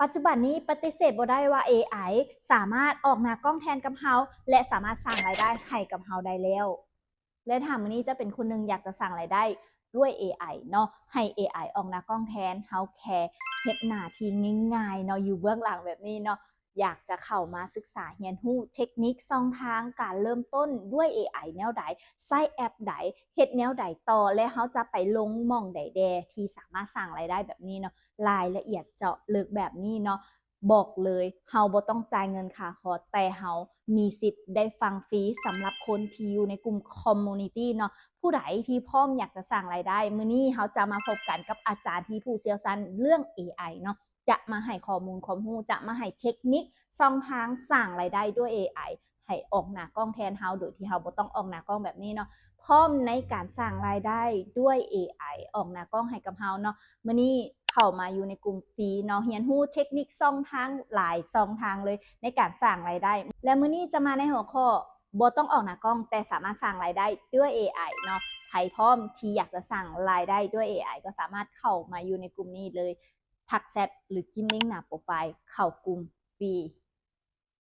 ປັດຈຸບັນນີ້ປະຕິເສດບໍ່ໄດ້ວ່າ ເອໄອ ສາມາດອອກໜ້າກ້ອງແທນກັບເຮົາ ແລະ ສາມາດສ້າງລາຍໄດ້ໃຫ້ກັບເຮົາໄດ້ແລ້ວ. ແລະ ຖ້າມື້ນີ້ເຈົ້າເປັນຄົນໜຶ່ງຢາກຈະສ້າງລາຍໄດ້ດ້ວຍ ເອໄອ ເນາະ, ໃຫ້ ເອໄອ ອອກໜ້າກ້ອງແທນ, ເຮົາແຄ່ເຮັດໜ້າທີ່ງ່າຍໆເນາະ ຢູ່ເບື້ອງຫຼັງແບບນີ້ເນາະ, ຢາກຈະເຂົ້າມາສຶກສາຮຽນຮູ້ເທັກນິກ, ຊ່ອງທາງການເລີ່ມຕົ້ນດ້ວຍ ເອໄອ ແນວໃດ, ໃຊ້ແອັບໃດ, ເຮັດແນວໃດຕໍ່ ແລະ ເຮົາຈະໄປລົງໝ່ອງໃດແດ່ທີ່ສາມາດສ້າງລາຍໄດ້ແບບນີ້ເນາະ, ລາຍລະອຽດເຈາະເລິກແບບນີ້ເນາະ. ບອກເລີຍ ເຮົາບໍ່ຕ້ອງຈ່າຍເງິນຄ່າຄອດ, ແຕ່ເຮົາມີສິດໄດ້ຟັງຟຣີສຳລັບຄົນທີ່ຢູ່ໃນກຸ່ມຄອມມູນິຕີເນາະ. ຜູ້ໃດທີ່ພ້ອມຢາກຈະສ້າງລາຍໄດ້, ມື້ນີ້ເຮົາຈະມາພົບກັນກັບອາຈານທີ່ຜູ້ຊ່ຽວຊານເລື່ອງ ເອໄອ ເນາະ, ຈະມາໃຫ້ຂໍ້ມູນຄວາມຮູ້, ຈະມາໃຫ້ເທັກນິກ, ຊ່ອງທາງສ້າງລາຍໄດ້ດ້ວຍ ເອໄອ ໃຫ້ອອກໜ້າກ້ອງແທນເຮົາ ໂດຍທີ່ເຮົາບໍ່ຕ້ອງອອກໜ້າກ້ອງແບບນີ້ເນາະ. ພ້ອມໃນການສ້າງລາຍໄດ້ດ້ວຍ ເອໄອ ອອກໜ້າກ້ອງໃຫ້ກັບເຮົາເນາະ. ມື້ນີ້ເຂົ້າມາຢູ່ໃນກຸ່ມຟຣີເນາະ, ຮຽນຮູ້ເທັກນິກຊ່ອງທາງຫຼາຍຊ່ອງທາງເລີຍໃນການສ້າງລາຍໄດ້. ແລະ ມື້ນີ້ຈະມາໃນຫົວຂໍ້ ບໍ່ຕ້ອງອອກໜ້າກ້ອງ ແຕ່ສາມາດສ້າງລາຍໄດ້ດ້ວຍ ເອໄອ ເນາະ. ໃຜພ້ອມທີ່ຢາກຈະສ້າງລາຍໄດ້ດ້ວຍ ເອໄອ ກໍສາມາດເຂົ້າມາຢູ່ໃນກຸ່ມນີ້ເລີຍ, ທັກແຊັດ ຫຼື ຈິ້ມລິ້ງໜ້າໂປຣໄຟລ໌ເຂົ້າກຸ່ມຟຣີ.